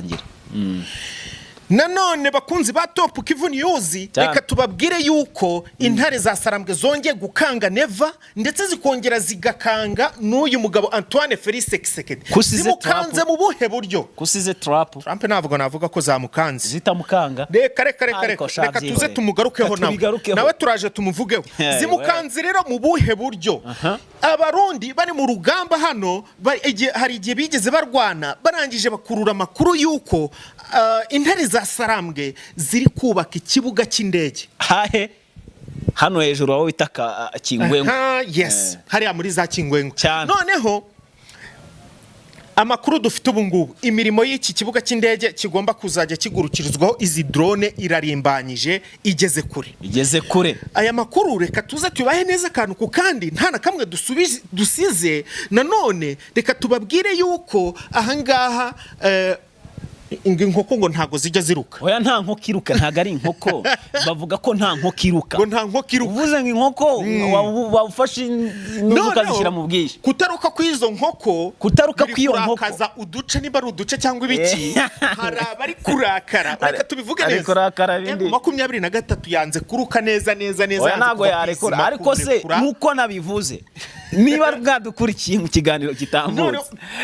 Tangira. Nanone bakunzi ba Top Kivu News, Cyane. reka tubabwire yuko intare za Sarambwe zongeye gukanga Neva, ndetse zikongera zigakanga n'uyu mugabo Antoine Felix Tshisekedi. Kusize Zimukanze Trump. mu buhe buryo? Kusize Trump. Trump ntabwo navuga ko zamukanze. Zitamukanga. Reka, reka, reka, Ariko reka, sha, reka tuze byihorere. tumugarukeho. Reka Nawe tubigarukeho. nawe turaje tumuvugeho. Hey, Zimukanze rero mu buhe buryo? Abarundi bari mu rugamba hano, hari igihe bigeze barwana, barangije bakurura amakuru y'uko intare za Sarambwe ziri kubaka ikibuga cy'indege. Hahe? Hano hejuru aho bita Kingwengo. Aha, yes, hariya muri za Kingwengo. Cyane. Noneho amakuru dufite ubu ngubu, imirimo y'iki kibuga cy'indege kigomba kuzajya kigurukirizwaho izi drone irarimbanyije, igeze kure. Igeze kure. Aya makuru reka tuze tubahe neza akantu ku kandi, nta na kamwe dusize. Nanone reka tubabwire yuko ahangaha ngo inkoko ngo ntago zijya ziruka. Oya, nta nkoko iruka, ntabwo ari inkoko, bavuga ko nta nkoko iruka. Ngo nta nkoko iruka. Uvuze ngo inkoko, waba ufashe intuzi ukazishyira mu bwishyu. Kutaruka kw'izo nkoko Kutaruka biri kw'iyo nkoko. kurakaza uduce, niba ari uduce cyangwa ibiki, hari abari kurakara. Reka tubivuge Ari neza. kurakara bindi. M23 yanze kuruka neza neza neza, Oya, yanze ntabwo kuva ku yarekura. izima, Ariko se kurekura. nk'uko nabivuze, niba bwadukurikiye mu kiganiro kitambutse,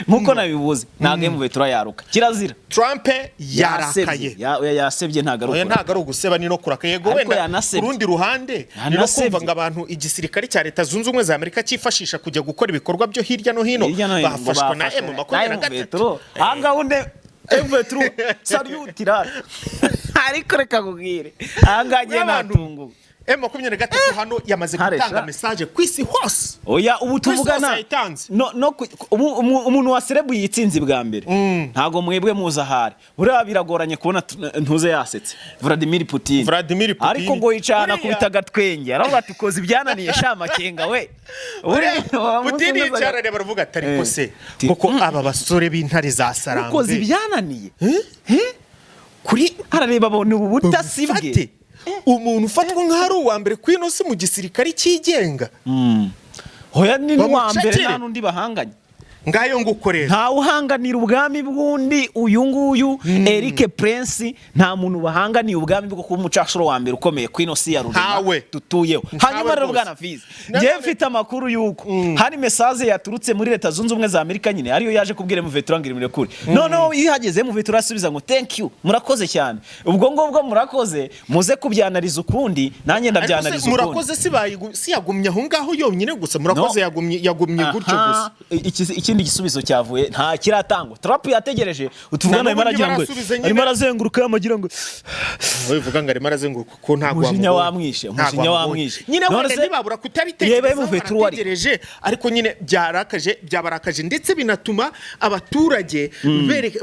nk'uko nabivuze, ntabwo M23 yaruka, kirazira. Trump yarakaye. Oya, yasebye, ntabwo ari Oya, ukuri. ntabwo ari uguseba, ni no kuraka, yego. Ariko Wenda yanasebye. ku rundi ruhande ni no Yanasebye. kumva ngo abantu igisirikare cya Leta Zunze Ubumwe za Amerika cyifashisha kujya gukora ibikorwa byo hirya no hino Hirya no hino ngo bafashwa na bafashwe M 23. Ahangaha undi M23 salute irara, ariko reka nkubwire, ahangaha agiye natunguwe. M23 hano yamaze Ntaresha. gutanga message ku isi hose. Oya, ubu Ku isi hose tuvugana yayitanze. no umuntu wa serebuye itsinzi bwa mbere, ntabwo mwebwe muzi ahari, buriya biragoranye kubona ntuze yasetse Vladimir Putin. Vladimir Putin. Ariko ngo yicarana kubita agatwenge, aravuga ati: "Koza ibyananiye sha Makenga we." Buriya Putin yicara areba, aravuga ati: "Ariko se koko aba basore b'intare za "Ukoze Sarambwe ibyananiye." Kuri Arareba abona ubu butasi bwe. bufate umuntu ufatwa nk'aho ari uwa mbere ku ino si mu gisirikare cyigenga. Hoya, ni n'uwa mbere. Bamucakire. Nta n'undi bahanganye. Ngayo nguko rero. Ntawe uhanganira ubwami bw'undi. Uyu nguyu Eric Prince, nta muntu bahanganiye ubwami bwo kuba umucashuro wa mbere ukomeye ku ino si ya rurema Ntawe. dutuyeho. Ntawe Hanyuma rero, rwose. bwana Fizi, njyewe mfite amakuru y'uko hari message yaturutse muri Leta Zunze Ubumwe za Amerika nyine, ariyo yaje kubwira M23 ngo imurekure. Noneho iyo ihageze, M23 asubiza ngo: "Thank you, murakoze cyane." Ubwo ngubwo murakoze, muze kubyanariza ukundi, nanjye Ariko se ndabyanariza ukundi. Murakoze si si yagumye aho ngaho yonyine gusa? Murakoze No. yagumye gutyo gusa. Ikindi gisubizo cyavuye nta kiratangwa. Trump yategereje utuvugana, Na arimo n'ubu aragira ngo ntibarasubiza nyine. arimo arazenguruka yamagira ngo Bivuga ngo arimo arazenguruka ko ntabwo Umujinya wamubonye. wamwishe, Ntabwo umujinya wamubonye. wamwishe. Nyine None wenda ntibabura yeba kutabitekerezaho. M23 ari. Barategereje, ariko nyine byarakaje, byabarakaje, ndetse binatuma abaturage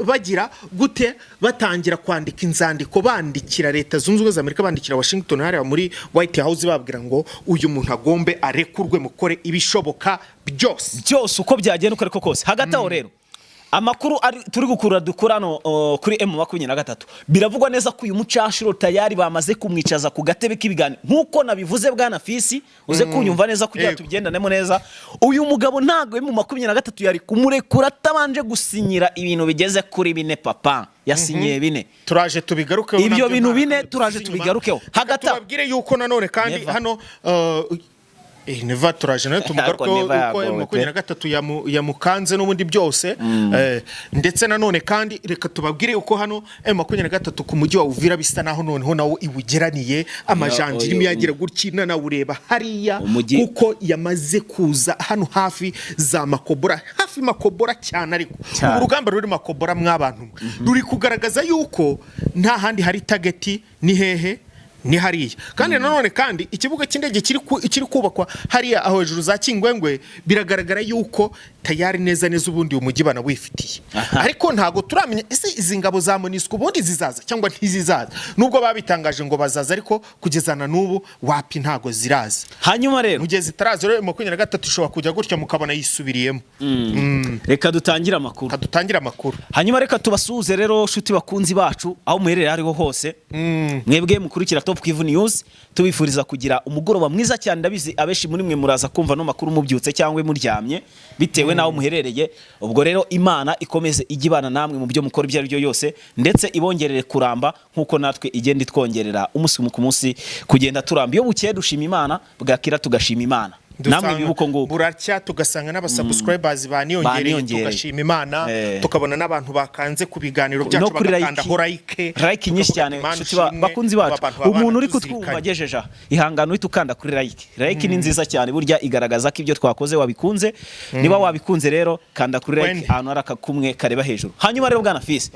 bagira gute, batangira kwandika inzandiko, bandikira Leta Zunze Ubumwe za Amerika, bandikira Washington hariya muri White House, babwira ngo uyu muntu agombe arekurwe, mukore ibishoboka byose. Byose uko byagenda uko ariko kose. Hagati aho rero, amakuru turi gukura dukura hano kuri M23, biravugwa neza ko uyu mucashuro tayari bamaze kumwicaza ku gatebe k'ibiganiro. Nk'uko nabivuze, bwana Fisi, uze kunyumva neza kugira tubigendanemo neza. Uyu mugabo ntabwo M23 yari kumurekura atabanje gusinyira ibintu bigeze kuri bine. Papa yasinyiye bine. Turaje tubigarukeho. Ibyo Nabyo bintu nta bine kamwe turaje dusize inyuma. tubigarukeho. Reka Hagati aho- tubabwire yuko nanone kandi Neva. hano Neva turaje nawe tumugarukeho, Neva uko yagowe pe. M23 yamukanze n'ubundi byose. Ndetse nanone kandi reka tubabwire uko hano M23 ku mujyi wa Uvira bisa naho noneho nawo iwugeraniye amajanja, irimo yagira gutya inanawureba hariya, kuko yamaze kuza hano hafi za Makobora, hafi Makobora cyane. Ariko Cyane. ubu urugamba ruri Makobora mw'abantu mwe, ruri kugaragaza yuko nta handi hari target, ni hehe? Ni hariya. Kandi nanone kandi ikibuga cy'indege kiri kubakwa hariya aho hejuru za Kingwengwe, biragaragara yuko tayari neza neza ubundi uyu mujyi banawifitiye. Ariko ntago turamenya ese izi ngabo za MONUSCO ubundi zizaza cyangwa ntizizaza, nubwo babitangaje ngo bazaza, ariko kugeza na n'ubu wapi, ntago ziraza. Hanyuma rero, Mu gihe zitaraza rero, 23 ishobora kujya gutya mukabona yisubiriyemo. Reka dutangire amakuru. Kadutangire amakuru. Hanyuma reka tubasuhuze rero, shuti bakunzi bacu, aho muherereye ariho hose, mwebwe mukurikira Top Kivu News, tubifuriza kugira umugoroba mwiza cyane. Ndabizi abenshi muri mwe muraza kumva no makuru mubyutse cyangwa muryamye, bitewe Bitewe n'aho muherereye. Ubwo rero Imana ikomeze ijye ibana namwe mu byo mukora ibyo ari byo byose, ndetse ibongerere kuramba nk'uko natwe igenda itwongerera umunsi ku munsi kugenda turamba. Iyo bukeye dushima Imana, bwakira tugashima Imana. Namwe bibuko ngo buracya tugasanga n'abasubscribers baniyongereye, Baniyongereye. tugashima Imana, tukabona n'abantu bakanze ku biganiro no byacu, kuri bagakandaho like, like nyinshi tukavuga cyane. ati, "Imana Inshuti ishimwe, bakunzi bacu, aba bantu baba umuntu uri kutwumva baratuzirikanye." agejeje aha, ihangane uhita ukanda kuri like. Like ni nziza cyane, burya igaragaza ko ibyo twakoze wabikunze. Niba wabikunze rero, kanda kuri like Wende. ahantu hari akakumwe kareba hejuru. Hanyuma rero bwana Fisi,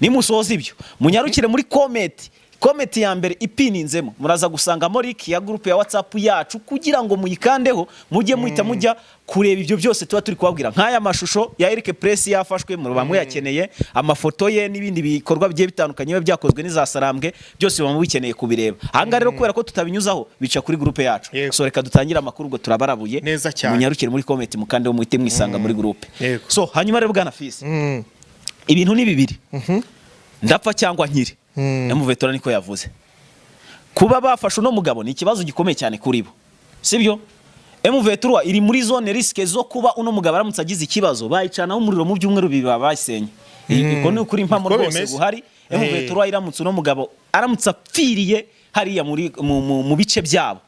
nimusoza ibyo, munyarukire muri comment, comment ya mbere ipininzemo, muraza gusangamo link ya groupe ya WhatsApp yacu, kugira ngo muyikandeho mujye muhita mujya kureba ibyo byose tuba turi kubabwira, nk'aya mashusho ya Eric Press yafashwe, muba muyakeneye, amafoto ye n'ibindi bikorwa bigiye bitandukanye biba byakozwe n'iza Sarambwe, byose muba mubikeneye kubireba. Ahangaha rero, kubera ko tutabinyuzaho, bica kuri groupe yacu. So reka dutangire amakuru, ubwo turabarabuye. Neza cyane. Munyarukire muri comment, mukandeho, muhite mwisanga muri groupe. So hanyuma rero bwana Fisi, ibintu ni bibiri: ndapfa cyangwa nkire. M23 niko yavuze. Kuba bafashe uno mugabo ni ikibazo gikomeye cyane kuri bo, sibyo? M23 iri muri zone risque zo kuba uno mugabo aramutse agize ikibazo bayicanaho umuriro, mu byumweru bibiri baba bayisenye. Iko ni ukuri impamo Niko rwose bimeze. guhari. M23 iramutse, uno mugabo aramutse apfiriye hariya muri mu bice byabo,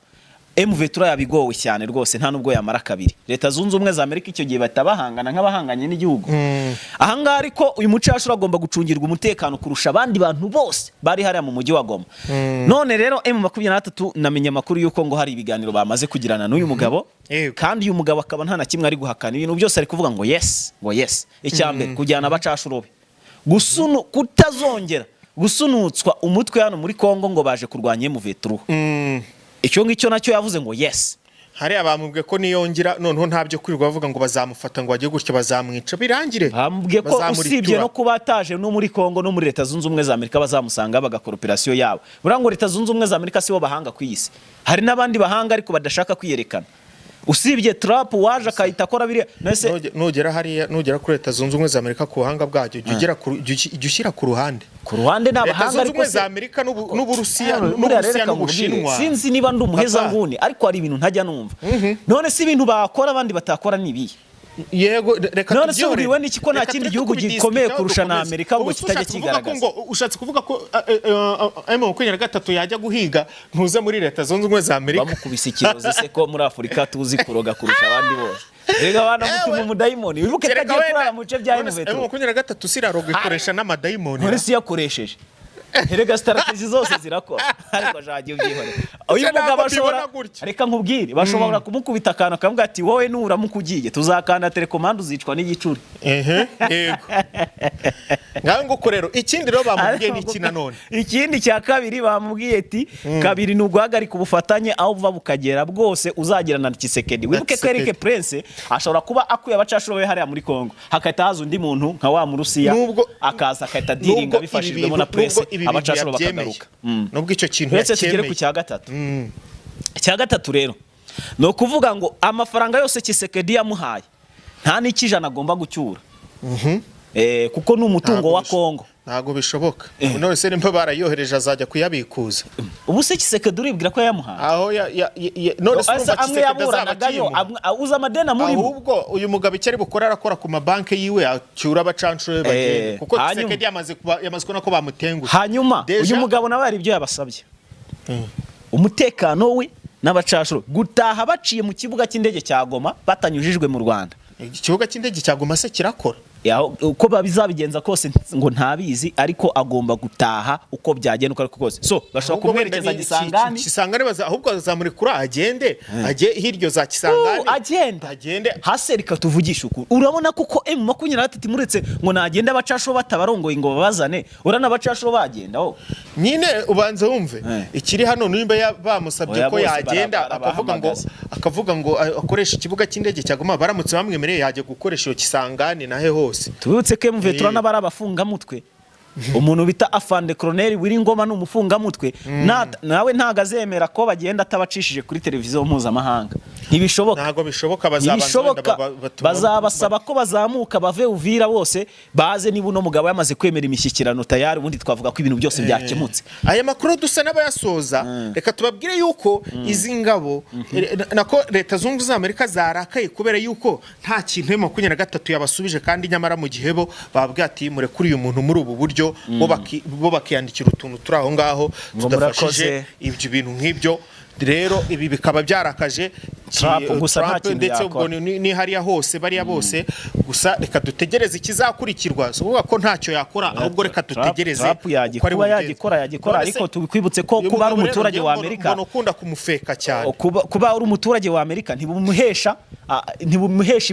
M23 yabigowe cyane rwose, nta nubwo yamara kabiri. Leta Zunze Ubumwe za Amerika icyo gihe bahita bahangana nk'abahanganye n'igihugu. Ahangaha ariko uyu mucashuro agomba gucungirwa umutekano kurusha abandi bantu bose bari hariya mu mujyi wa Goma. None rero M23 namenye amakuru y'uko ngo hari ibiganiro bamaze kugirana n'uyu mugabo, kandi uyu mugabo akaba nta na kimwe ari guhakana, ibintu byose ari kuvuga ngo yes, ngo yes. Icya mbere, kujyana abacashuro be, gusunu kutazongera gusunutswa umutwe hano muri Kongo ngo baje kurwanya M23. Icyo ngicyo nacyo yavuze ngo yes. Hariya bamubwiye ko niyongera noneho ntabyo kwirirwa bavuga ngo bazamufata, ngo bajye gutya, bazamwica birangire. Bamubwiye ko Bazamuritura. usibye no kuba ataje no muri Kongo, no muri Leta Zunze Ubumwe za Amerika bazamusanga bagakora operasiyo yabo. Buriya ngo Leta Zunze Ubumwe za Amerika sibo bahanga ku isi, hari n'abandi bahanga ariko badashaka kwiyerekana, usibye Trump waje akahita akora biriya. Nese Nugera hariya, nugera kuri Leta Zunze Ubumwe za Amerika, ku buhanga bwacyo jya ushyira ku ruhande. Ku ruhande ni Leta abahanga, Zunze ariko Ubumwe se za Amerika n'Uburusiya Buriya rero n'Uburusiya reka nkubwire, n'Ubushinwa. sinzi niba ndi umuheza Papa. nguni, ariko hari ibintu ntajya numva. None se ibintu bakora abandi batakora ni ibihe? Yego, reka None se tubyihorere. ubwiwe n'iki ko nta Reka kindi tureke gihugu kubidiscuta, gikomeye kurusha na dukomeze. Amerika ngo Ubu se kitajya ushatse kuvuga ko kigaragaza? Ushatse kuvuga ko M23 yajya guhiga ntuze muri Leta Zunze Ubumwe za Amerika? Bamukubise ikirozi se, ko muri Afurika tuzi kuroga kurusha abandi bose? Rega banamutuma umudayimoni, wibuke ko Kereka agiye wenda- kurara mu bice bya None se M23. M23 siraroga, ikoresha n'amadayimoni? None si yakoresheje? Erega strategy zose zirakora, ariko jagiye ubyihorera. Uyu Ese mugabo ntabwo ashobora mbibona gutya. Reka nkubwire, bashobora kumukubita akantu akamubwira ati: "Wowe nuramuka ugiye tuzakanda telekomande, uzicwa n'igicuri." Ehe, yego, ngaho nguko rero. Ikindi rero bamubwiye ni iki nanone? Ikindi cya kabiri bamubwiye ati kabiri ni uguhagarika ubufatanye aho buva bukagera bwose uzagirana na Tshisekedi. Wibuke ko Eric Tshisekedi. Prince ashobora kuba akuye abacashuro be hariya muri Kongo, hakahita haza undi muntu nka wa Murusiya, akaza akahita diringa Nubwo ibi bifashijwemo na bintu- Prince, nubwo ibi bintu abacashuro yabyemeye, bakagaruka. Nubwo icyo kintu Uretse tugere ku yacyemeye. cya gatatu. Icya gatatu rero ni ukuvuga ngo amafaranga yose Tshisekedi yamuhaye nta n'ikijana agomba gucyura, kuko ni umutungo Ntabwo wa Kongo. Ntabwo bishoboka. None se nimba barayohereje azajya kuyabikuza? Ubu se Tshisekedi uribwira ko yayamuhaye? Aho none se Ese urumva amwe Tshisekedi azaba yaburanagayo akimuha? Uzi amadeni amurimo? Ahubwo uyu mugabo icyo ari bukore, arakora ku mabanki yiwe, acyura abacancuro be bagende, kuko Tshisekedi yamaze kubona ko bamutenguye. Hanyuma Deja- uyu mugabo nawe hari ibyo yabasabye: umutekano we n'abacashuro, gutaha baciye mu kibuga cy'indege cya Goma batanyujijwe mu Rwanda. Ikibuga cy'indege cya Goma se kirakora? Uko babizabigenza kose ngo ntabizi, ariko agomba gutaha uko byagenda uko ariko kose. So bashobora Ahubwo wenda kumwerekeza ni Gisangani. Kisangani ahubwo bazamurekura agende, ajye hiryo za Kisangani. Agenda Agende. Hase reka tuvugishe ukuri, urabona kuko M23 muretse ngo nagenda abacashuro batabarongoye ngo babazane, urabona abacashuro bagenda oh. Nyine ubanza wumve ikiri hano, nimba bamusabye Oya, ko bose yagenda, akavuga ngo barabahamagaza. akavuga ngo akoreshe ikibuga cy'indege cya Goma, baramutse bamwemereye yajya gukoresha iyo Kisangani nahe hose. Tubibutse ko M23 n'abari abafungamutwe. Umuntu bita Afande Colonel Wiringoma ni umufungamutwe. Nawe ntago azemera ko bagenda atabacishije kuri televiziyo mpuzamahanga. Ntibishoboka. Ntabwo bishoboka, bazabanza Ntibishoboka. wenda Bazabasaba ko bazamuka bave Uvira bose baze. Niba uno mugabo yamaze kwemera imishyikirano tayari, ubundi twavuga ko ibintu byose byakemutse. Aya makuru dusa n'abayasoza, reka tubabwire yuko izi ngabo nako Leta Zunze Ubumwe za Amerika zarakaye kubera yuko nta kintu M23 yabasubije, kandi nyamara mu gihe bo bababwiye ati murekure uyu muntu muri ubu buryo, bo bakiyandikira utuntu turi aho ngaho Ngo tudafashije. murakoze. Ibyo bintu nk'ibyo rero, ibi bikaba byarakaje Trump, gusa nta Trump kintu ndetse yakora. ubwo ni hariya hose bariya bose. Gusa reka dutegereze ikizakurikirwa. Si ukuvuga ko ntacyo yakora, ahubwo reka dutegereze Trump uko ari yagikuba bubigenze. yagikora, None se, ariko tubikwibutse ko uyu kuba ari mugabo rero umuturage njyewe wa Amerika, mbona ukunda kumufeka cyane. Kuba uri umuturage wa Amerika ntibimuhesha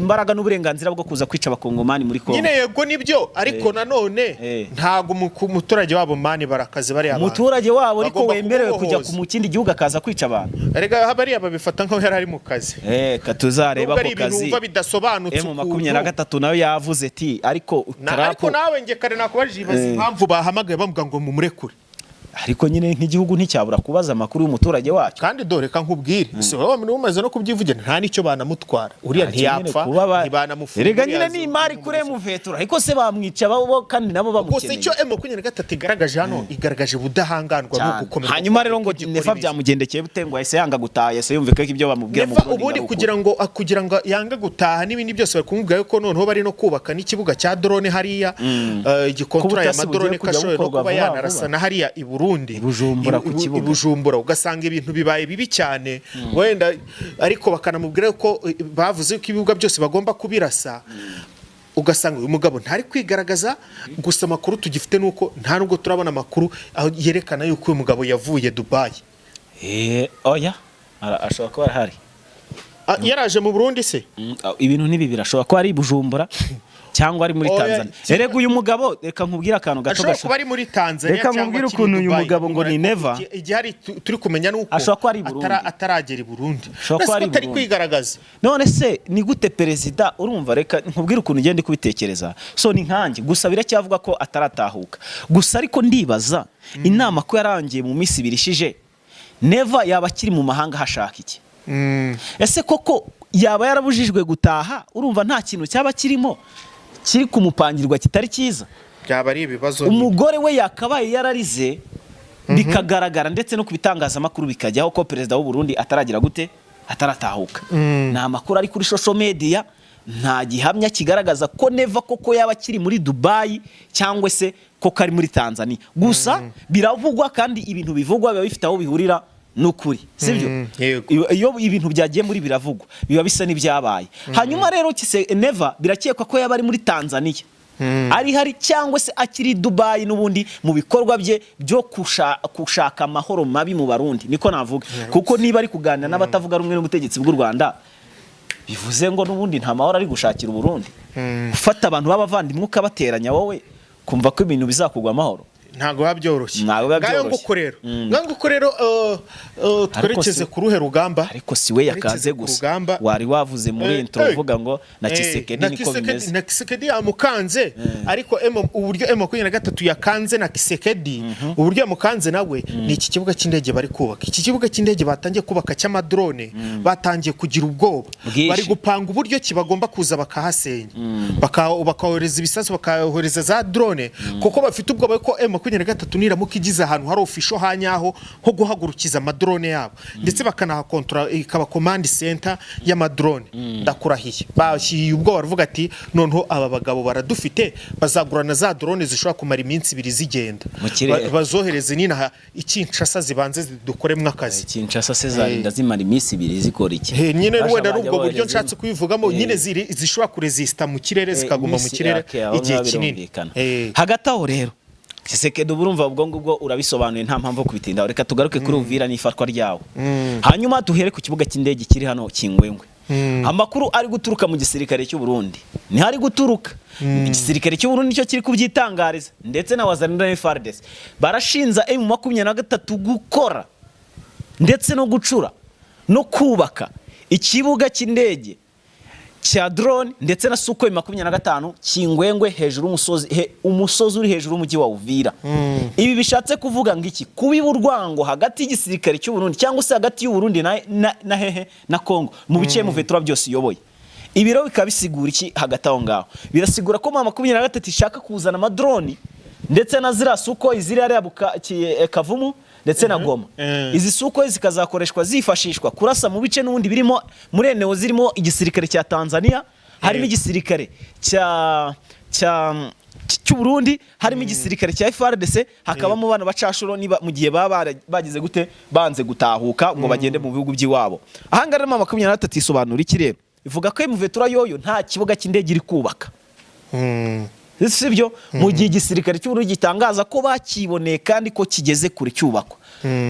imbaraga n'uburenganzira bwo kuza kwica Abakongomani muri Kongo. Nyine yego nibyo, ariko nanone ntabwo umuturage wabo, man, barakaze bariya bantu. Umuturage wabo ariko Bagomba wemerewe kujya kumubohoza. mu kindi gihugu akaza kwica abantu. Erega bariya babifata nkaho yari ari mu kazi. Ka tuzareba Nubwo ari ako ibintu kazi. wumva bidasobanutse M makumyabiri na ukuntu. gatatu nayo yavuze ati ariko Trump Ariko nawe nge kare nakubajije, ibaza impamvu bahamagaye bamuga ngo mumurekure. Ariko nyine nk'igihugu nticyabura kubaza amakuru y'umuturage wacyo. Kandi dore ka nkubwire, si wowe umaze no kubyivugira, nta n'icyo banamutwara uriya. Ntacyo nyine Ntiyapfa, ntibanamufunga. Erega nyine ni imari kuri M23, ariko se bamwica bo kandi nabo Gusa bamukeneye. icyo M23 igaragaje hano, igaragaje ubudahangarwa Cyane. n'ugukomera. Hanyuma rero ngo Igikora Neva ibiki. byamugendekeye bute? Ngo yahise yanga gutaha, yahise yumva ko ibyo bamubwira mu Neva Burundi ubundi ari ukuri. kugira ngo yange gutaha n'ibindi byose, bari kumubwira yuko noneho bari no kubaka n'ikibuga cya drone hariya, gikontorora aya Ko ubutasi madrone, bugiye ko kujya ashoboye no bukorwa kuba vuba yanarasa vuba. na hariya i Burundi. I Bujumbura ku kibuga. I Bujumbura, ugasanga ibintu bibaye bibi cyane wenda, ariko bakanamubwira ko bavuze ko ibibuga byose bagomba kubirasa. Ugasanga uyu mugabo ntari kwigaragaza. Gusa amakuru tugifite ni uko nta nubwo turabona amakuru aho yerekana yuko uyu mugabo yavuye Dubai. Oya, ashobora kuba arahari. Ah, yaraje mu Burundi se? Ibintu n'ibi birashobora kuba ari i Bujumbura cyangwa ari muri Oya, Tanzania. Erega uyu mugabo, reka nkubwire akantu gato Ashobora kuba ari muri Tanzania Reka cyangwa nkubwire akiri ukuntu uyu Dubai. mugabo ngo ni Ariko Neva. Igihari turi kumenya ni uko Ashobora kuba ari i Burundi. Ataragera i Burundi. Ashobora kuba Mbese ari i ko atari Burundi. kwigaragaza. None se ni gute perezida? Urumva, reka nkubwire ukuntu ugenda kubitekereza. So ni nkanjye gusa, biracyavuga ko ataratahuka gusa, ariko ndibaza inama ko yarangiye mu minsi 2 ishije, Neva yaba akiri mu mahanga hashaka iki? Ese koko yaba yarabujijwe gutaha? Urumva nta kintu cyaba kirimo kiri kumupangirwa kitari cyiza? Byaba ari ibibazo nyine. Umugore we yakabaye yararize bikagaragara, ndetse no ku bitangazamakuru bikajyaho ko perezida w'u Burundi ataragira gute, ataratahuka. Ni amakuru ari kuri social media, nta gihamya kigaragaza ko Neva koko yaba akiri muri Dubai cyangwa se koko ari muri Tanzania. Gusa biravugwa, kandi ibintu bivugwa biba bifite aho bihurira n'ukuri, sibyo? Yego. Iyo ibintu byagiye muri biravugwa, biba bisa n'ibyabaye. Hanyuma rero Kise Neva birakekwa ko yaba ari muri Tanzania ari hari, cyangwa se akiri i Dubai n'ubundi mu bikorwa bye byo gushaka amahoro mabi mu Barundi, niko navuga. Kuko niba ari kuganira n'abatavuga rumwe n'ubutegetsi bw'u Rwanda, bivuze ngo n'ubundi nta mahoro ari gushakira Uburundi. Gufata abantu b'abavandimwe ukabateranya, wowe kumva ko ibintu bizakugwa amahoro? Ntabwo biba byoroshye. Ntabwo biba Ngayo byoroshye. nguko rero, ngayo nguko rero, twerekeze Si- ku ruhe rugamba? Ariko si we yakanze Twerekeze ku gusa. rugamba. Wari wavuze muri intro uvuga ngo na Tshisekedi na niko bimeze. Na Tshisekedi yamukanze, ariko uburyo M23 yakanze na Tshisekedi, uburyo yamukanze nawe, ni iki kibuga cy'indege bari kubaka. Iki kibuga cy'indege batangiye kubaka cy'amadrone, batangiye kugira ubwoba. Bwinshi. Bari gupanga uburyo ki bagomba kuza bakahasenya, bakahohereza ibisasu, bakahohereza za drone, kuko bafite ubwoba ko M23 niramuka igize ahantu hari official hanyaho ho guhagurukiza amadrone yabo, ndetse bakanahakontora, ikaba command center y'amadrone, ndakurahiye bashyiriye ubwoba, baravuga ati noneho aba bagabo baradufite, bazagurana za drone zishobora kumara iminsi 2 zigenda. Mu kirere. Bazohereze n'inaha i Kinshasa, zibanze zidukoremwo akazi. Kinshasa se zarinda zimara iminsi 2 zikora iki? He, nyine Basha wenda ari bajya ubwo buryo bohereza nshatse kubivugamo nyine, zishobora kuresista mu kirere, zikaguma mu kirere okay, aho igihe ngaho kinini. birumvikana. Hagati aho rero Tshisekedi, uba urumva ubwo ngubwo urabisobanuye, nta mpamvu yo kubitindaho. Reka tugaruke kuri Uvira n'ifatwa ryawo, hanyuma duhere ku kibuga cy'indege kiri hano Kingwengwe. Amakuru ari guturuka mu gisirikare cy'u Burundi, niho ari guturuka, igisirikare cy'u Burundi nicyo kiri kubyitangariza, ndetse na Wazalendo na FARDC barashinza M23 gukora ndetse no gucura no kubaka ikibuga cy'indege. cya drone ndetse na Sukhoi 25 Kingwengwe hejuru y'umusozi, umusozi uri hejuru y'umujyi wa Uvira. Ibi bishatse kuvuga ngo iki? Kubiba urwango hagati y'igisirikare cy'u Burundi, cyangwa se hagati y'u Burundi na hehe, na Congo, mu bice M23 byose iyoboye. Ibi rero bikaba bisigura iki hagati aho ngaho? Birasigura ko M23 ishaka kuzana amadroni ndetse na ziriya Sukhoi ziri hariya Kavumu ndetse na Goma. Izi Sukhoi zikazakoreshwa, zifashishwa kurasa mu bice n'ubundi birimo muri eneo zirimo igisirikare cya Tanzania, harimo igisirikare cya cy'u Burundi, harimo igisirikare cya FARDC, hakabamo bano bacashuro niba mu gihe baba bagize gute, banze gutahuka ngo bagende mu bihugu by'iwabo. Ahangaha rero M23 isobanura iki rero? Ivuga ko M23 yoyo nta kibuga cy'indege iri kubaka, sibyo? Mu gihe igisirikare cy'u Burundi gitangaza ko bakiboneye kandi ko kigeze kure cyubakwa.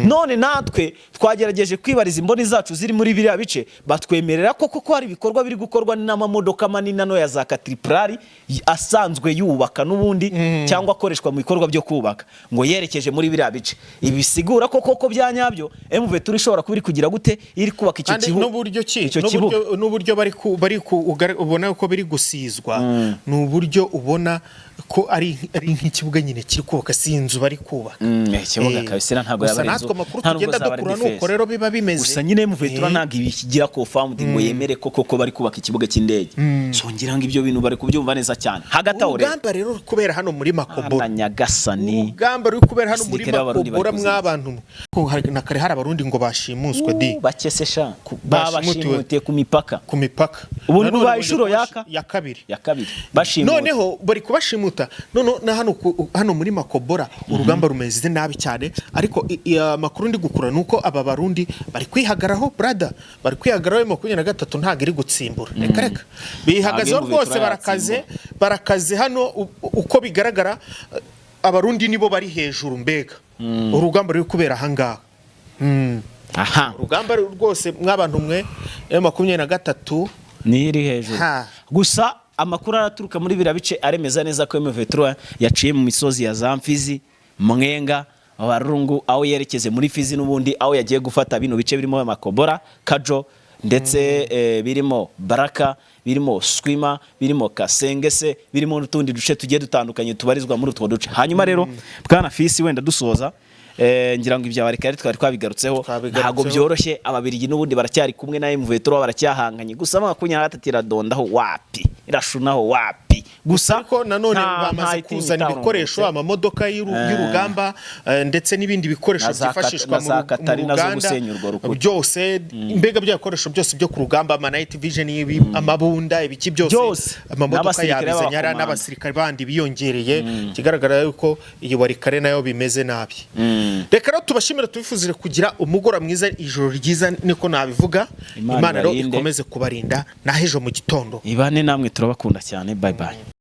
None natwe twagerageje kwibariza imboni zacu ziri muri biriya bice, batwemerera ko koko hari ibikorwa biri gukorwa n'amamodoka manini ano ya za Caterpillar asanzwe yubaka n'ubundi, cyangwa akoreshwa mu bikorwa byo kubaka, ngo yerekeje muri biriya bice. Ibi bisigura ko koko bya nyabyo M23 ishobora kuba iri kugira gute, iri kubaka icyo Kandi kibuga. N'uburyo ki Icyo kibuga. N'uburyo bari ku ubona ko biri gusizwa, ni uburyo ubona ko ari nk'ikibuga nyine kiri kubaka, si inzu bari kubaka. Ikibuga kabisa, ntabwo Gusa yaba ari natwe inzu, amakuru nta nubwo tugenda zaba ari dukura defense. nuko rero biba bimeze. Gusa nyine M23 ntabwo ibikigira confirmed ngo yemere ko koko bari kubaka ikibuga cy'indege. So ngira ngo ibyo bintu bari kubyumva neza cyane. Hagati aho rero, Urugamba rero ruri kubera hano muri Makobora, na Nyagasani, urugamba ruri kubera hano muri Abasirikare b'Abarundi bari Makobora, kuzica. mwabantu mwe. Ko na kare hari Abarundi ngo bashimuswe di. Bakese sha. Bashimutiwe. Babashimutiye ku mipaka. Ku mipaka. Ubu Nanone bubaye bongeye inshuro yaka? Ya kabiri. Ya kabiri bashimuta. Noneho bari kubashimuta. Noneho na hano hano muri Makobora urugamba rumeze nabi cyane, ariko amakuru ndi gukura ni uko aba Barundi bari kwihagaraho, brother, bari kwihagararaho. 23 ntabwo iri gutsimbura, reka reka, bihagazeho Ntabwo rwose. M23. Barakaze, barakaze hano. Uko bigaragara, Abarundi nibo bari hejuru, mbega urugamba ruri kubera ahangaha. Urugamba rwose, mwabantu mwe, 23 Niyo iri hejuru. Gusa amakuru araturuka muri biriya bice aremeza neza ko M23 yaciye mu misozi ya za Mfizi, Mwenga, Abarungu, aho yerekeze muri Fizi n'ubundi, aho yagiye gufata bino bice birimo Makobora, Kajo, ndetse birimo Baraka, birimo Swima, birimo Kasengese, birimo n'utundi duce tugiye dutandukanye tubarizwa muri utwo duce. Hanyuma rero, bwana Fisi, wenda dusoza, ngira ngo ibya Barikari twari twabigarutseho. Twabigarutseho. Ntabwo byoroshye, Ababirigi n'ubundi baracyari kumwe na M23, baracyahanganye. Gusa 23 iradondaho wapi, irashunaho wapi. Gusa Ariko nanone nta bamaze itinya kuzana ibikoresho, itarungutse. amamodoka y'urugamba, ndetse n'ibindi bikoresho Na za byifashishwa na za mu Katarina zo ruganda gusenya urwo rukuta. byose, mbega bya bikoresho byose byo ku rugamba, ama night vision, amabunda, ibiki byose, Byose. amamodoka N'abasirikare yabizanye hariya, b'abakomando. n'abasirikare bandi biyongereye. Ikigaragara yuko iyi Warikare nayo bimeze nabi. Reka rero tubashimire, tubifuzire kugira umugoroba mwiza, ijoro ryiza, niko nabivuga. Imana Imana rero ibarinde. ikomeze kubarinda, naho ejo mu gitondo. Ibane namwe, turabakunda cyane. Bye bye.